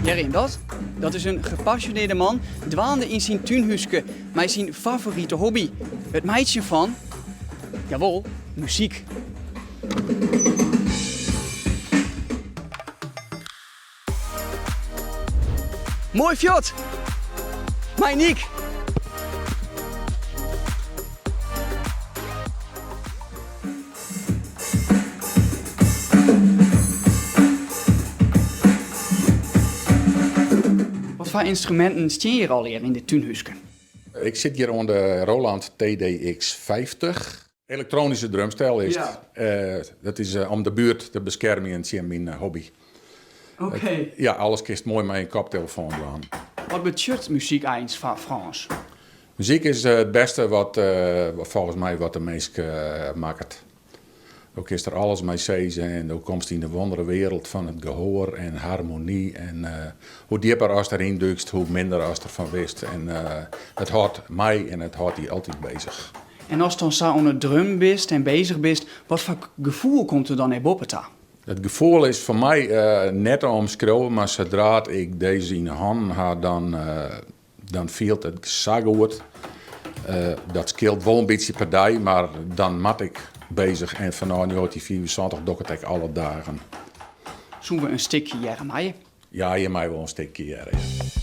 Hear dat? Dat is in gepassioneerde man dwaande yn syn túnhúske mei syn favorite hobby, it meitsjen fan, jawol, muzyk. Moai fjot! Mei Nyk! Wat foar ynstruminten stean hjir allegear yn dit túnhúske? Ik sit hjir oan de Roland TDX 50. Elektronyske drumstel is it. Dat is om de buert te beskermjen tsjin myn hobby. Oké. Ja, alles kinst moai mei in koptelefoan dwaan. Wat betsjut muzyk eins foar Frâns? Muzyk is it bêste wat, folgens my, wat de minsk makket. Do kinst der alles mei sizze en do komst yn de wondere wereld fan it gehoar en harmony. En hoe djipper ast deryn dúkst, hoe minder ast derfan witst. En it hâldt my en it hâldt dy altyd bezich. En ast dan sa oan it drummen bist en bezich bist, wat foar gefoel komt der dan nei boppe ta? It gefoel is foar my net te omskriuwen, mar sadra't ik dizze yn 'e hannen ha, dan fielt it sa goed. Dat skeelt wol in bytsje per dei, mar dan moat ik bezich en fanôf 1975 doch ik it ek alle dagen. Soene we in stikje hearre meie? Ja, je meie wol in stikje hearre, ja.